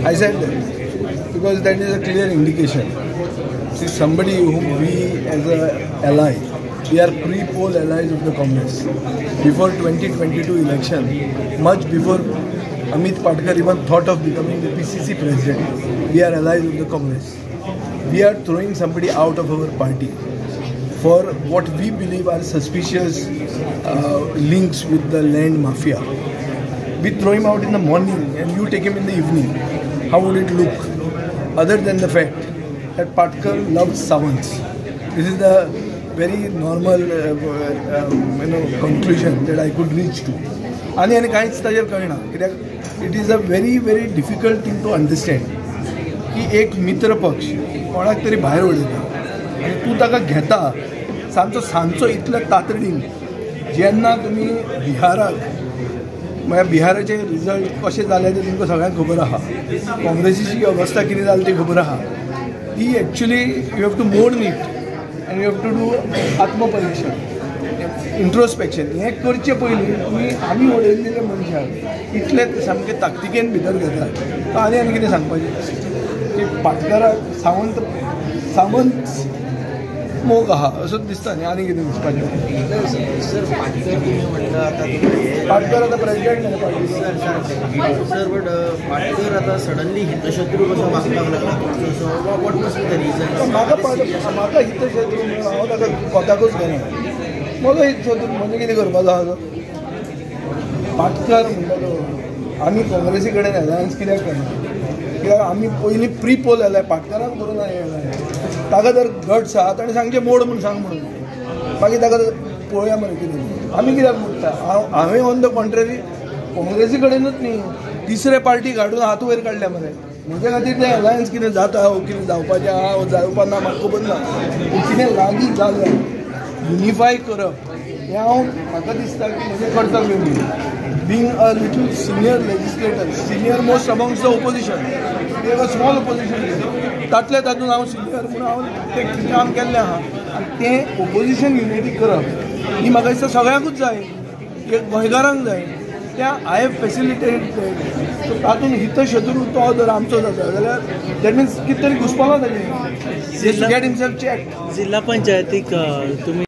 I said that because that is a clear indication. See, somebody whom we as a ally, we are pre-poll allies of the Congress. Before 2022 election, much before Amit Patkar even thought of becoming the PCC president, we are allies of the Congress. We are throwing somebody out of our party for what we believe are suspicious links with the land mafia. We throw him out in the morning and you take him in the evening. How would it look? Other than the fact that Patkar loves Savants. This is the very normal conclusion that I could reach to. आनी आनी कांयच ताजेर कळना, कित्याक it is a very very difficult thing to understand की एक मित्र पक्ष कोणाक तरी भायर उडयता आनी तूं ताका घेता सांजचो सांजचो इतले तातडीन. जेन्ना तुमी बिहाराक, म्हळ्यार बिहाराचे रिजल्ट कशे जाले ते तुमकां सगळ्यांक खबर आहा, काँग्रेसीची अवस्था कितें जाली ती खबर आहा. ती actually you have to mourn it and you have to do आत्मपरिक्षण, introspection. हें करचे पयलीं तुमी आमी उडयल्ले मनशाक इतले सामके ताकतिकेन भितर घेतात. आनी आनी कितें सांगपाचें की पाटकाराक सावंत सावंत मोग आहा असो दिसता न्ही, आनी कितें दिसपाचें. सर, पाटकर तुम्ही म्हणता आता तुम्ही पाटकर आतां प्रेजिडेंट जाले party. Sir sir sir, but Patkar आतां सडनली हितशत्रू कसो वागपाक लागला तुमचो? So what must be the reason? म्हाका म्हाका हितशत्रू म्हणून हांव ताका कोताकूच घेना. म्हजो हितशत्रू म्हणजे कितें करपाचो आहा तो? पाटकर म्हणटा तो आमी काँग्रेसी कडेन अलायन्स कित्याक करना? कित्याक आमी पयलीं प्री पोल जाल्यार पाटकाराक करूं ना अलायन्स. ताका जर गट्स आहा ताणें सांगचें मोड म्हूण सांग म्हणून, मागीर ताका पळोवया मरे कितें. आमी कित्याक मोडटा? हांव हांवें ऑन the contrary काँग्रेसी कडेनूच न्ही, तिसरे पार्टी हाडून हात वयर काडल्या मरे. म्हजे खातीर तें अलायन्स कितें जाता वो कितें जावपाचें आहा वो जावपा ना म्हाका खबर ना, पूण कितें लागीं जालें युनिफाय करप हें हांव म्हाका दिसता की म्हजें कर्तव्य म्हणून. Being a little senior legislator, senior most amongst the opposition, we have a small opposition, तातल्या तातूंत हांव सिनियर म्हणून हांव तें काम केल्लें आहा. आनी तें ओपोजिशन युनिटी करप ही म्हाका दिसता सगळ्यांकूच जाय, एक गोंयकारांक जाय. त्या I have facilitated. सो तातूंत हितशत्रू तो जर आमचो जाता जाल्यार that means कितें तरी घुसपला ताजें, gate himself check. जिल्हा पंचायतीक तुम्ही